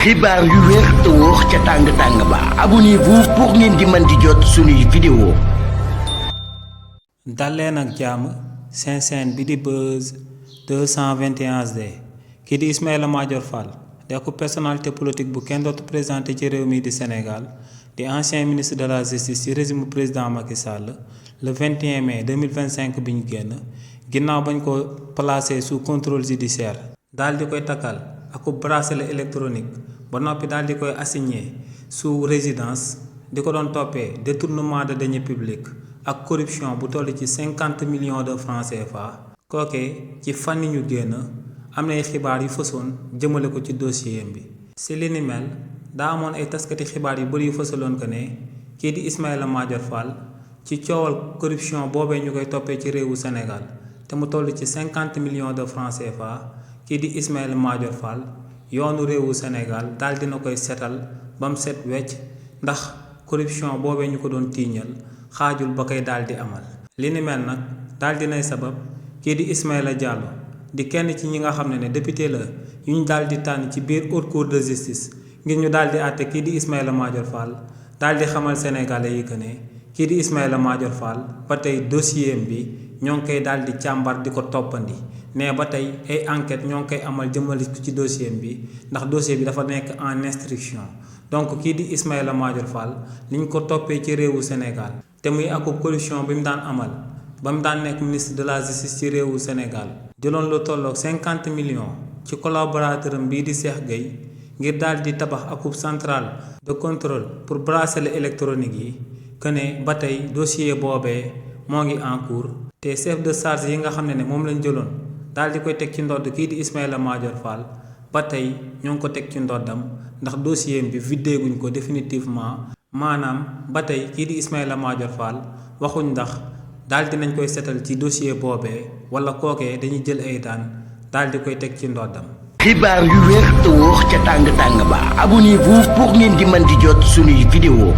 xibaar yu wér te wóor ca tàng ba abonnez-vous pour ngeen di mën di jot suñuy vidéo. dalleen ak jàmm seen chaîne bi di Buzz 221 HD kii di Ismaïla Madior Fall di ak personnalité politique bu kenn dootu présenté ci réew mi di Sénégal di ancien ministre de la justice ci régime président Macky Sall le 21 mai 2025 bi ñu génn ginnaaw bañ ko placé sous contrôle judiciaire daal di koy takkal ak bracelet électronique ba noppi daal di koy assigné sous résidence di ko doon toppee détournement de deniers publics ak corruption bu toll ci 50 millions de francs CFA. kookee ci fan yi ñu génn am na ay xibaar yu fësoon jëmale ko ci dossier bi. si li ni mel daa amoon ay taskati xibaar yu bëri yu fësaloon ko ne kii di Ismaïla Madior Fall ci coowal corruption boobee ñu koy toppee ci réewu Sénégal te mu toll ci 50 millions de francs CFA. kii di Ismaïla Madior Fall yoonu réewu Sénégal daal dina koy setal ba mu set wecc ndax corruption boobee ñu ko doon tiiñal xaajul ba koy daal di amal. li ni mel nag daal dinay sabab kii di Ismaïla Diallo di kenn ci ñi nga xam ne député la yu ñu daal di tànn ci biir haute cour de justice ngir ñu daal di àtte kii di Ismaïla Madior Fall daal di xamal sénégalais yi que ne kii di Ismaïla Madior Fall ba tey dossier bi ñoo ngi koy daal di càmbar di ko toppandi. mais ba tey ay enquête ñoo ngi koy amal jëmale ci dossier bi ndax dossier bi dafa nekk en instruction donc kii di Ismaïla Madior Fall li ñu ko toppee ci réewu Sénégal te muy akub corruption bi mu daan amal ba mu daan nekk ministre de la justice ci réewu Sénégal jëloon lu tolloog 50 millions ci collaborateur am bii di Cheikh Gueye ngir daal di tabax akub centrale de contrôle pour bracelet électronique yi que ne ba tey dossier boobee moo ngi en cours te chef de charge yi nga xam ne moom lañ jëloon daal di koy teg ci ndodd kii di Ismaïla Madior Fall ba tey ñoo ngi ko teg ci ndoddam ndax dossier bi vidé guñ ko définitivement maanaam ba tey kii di Ismaïla Madior Fall waxuñ ndax daal di nañ koy setal ci dossier boobee wala kookee dañuy jël ay daan daal di koy teg ci ndoddam. xibaar yu wér te wóor ca tàng ba abonnez-vous pour ngeen di mën di jot suñuy vidéo.